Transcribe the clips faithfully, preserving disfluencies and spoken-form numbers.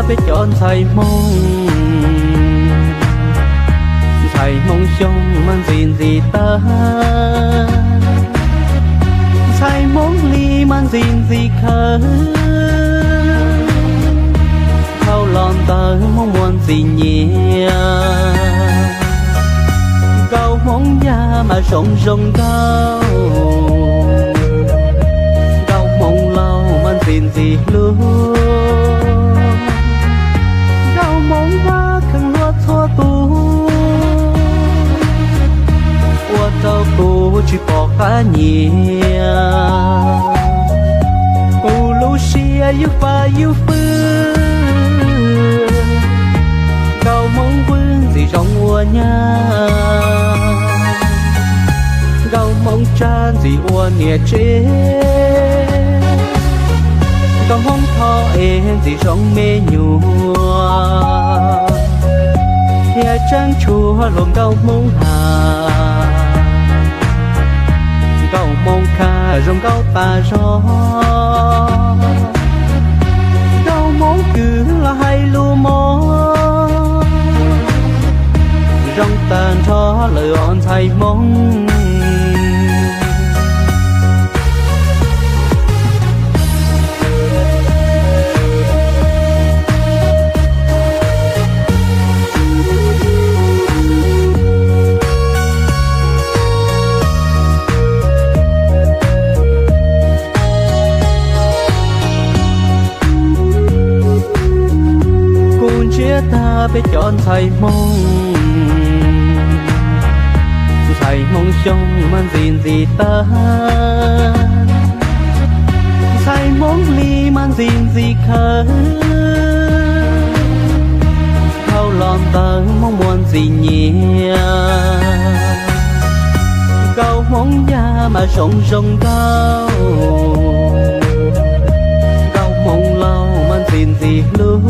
Peb cov ntxhais Hmoob, ntxhais Hmoob xyoo mas ntxim ntxim tag, ntxhais Hmoob hli mas ntxim ntxim khawv, dhau los ntawm Hmoob muaj ntxim nyiam. Nkauj Hmoob yaj mas zoo zoo nkauj, nkauj Hmoob laus mas ntxim ntxim hlub, nkauj Hmoob vaj kheev hlub txhua tus, ua rau kuv tsis pom qab nyiam. Kuv lub siab yug fab yug fwj, nkauj Hmoob vwm ntxim zoo ua nyab, nkauj Hmoob tsab ntxim ua niam tsev, nkauj Hmoob thov es ntxim zoo me nyuam, thiab tseeb tshuav hluas nkauj Hmoob has, nkauj Hmoob khaj zoo nkauj tas zog, nkauj Hmoob kwv los hais lus mos, zoo tag nrho lawm os ntxhais Hmoob. Kuv ntsiab tag peb cov ntxhais Hmoob, ntxhais Hmoob xyoo mas ntxim ntxim tag, ntxhais Hmoob hli mas ntxim ntxim khawv, dhau los ntawm Hmoob muaj ntxim nyiam. Nkauj Hmoob yaj mas zoo zoo nkauj, nkauj Hmoob laus mas ntxim ntxim hlub,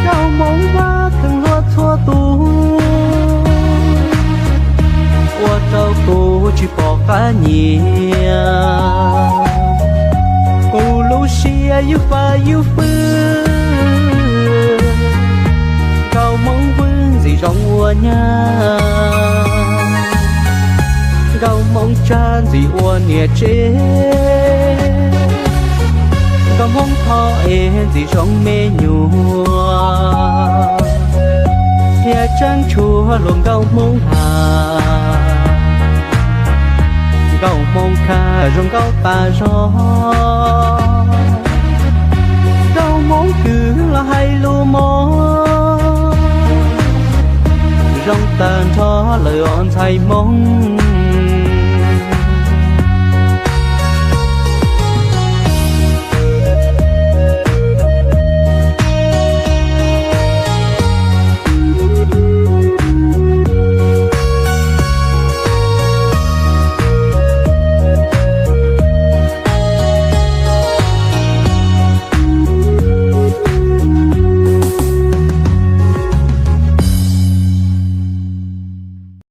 nkauj Hmoob vaj kheev hlub txhua tus, ua rau kuv tsis pom qab nyiam. Kuv lub siab yug fab yug fwj, nkauj Hmoob vwm ntxim zoo ua nyab, nkauj Hmoob tsab ntxim ua niam tsev, nkauj Hmoob thov es ntxim zoo me nyuam, thiab tseeb tshuav hluas nkauj Hmoob has, nkauj Hmoob khaj zoo nkauj tas zog, nkauj Hmoob kwv los hais lus mos, zoo tag nrho lawm os ntxhais Hmoob.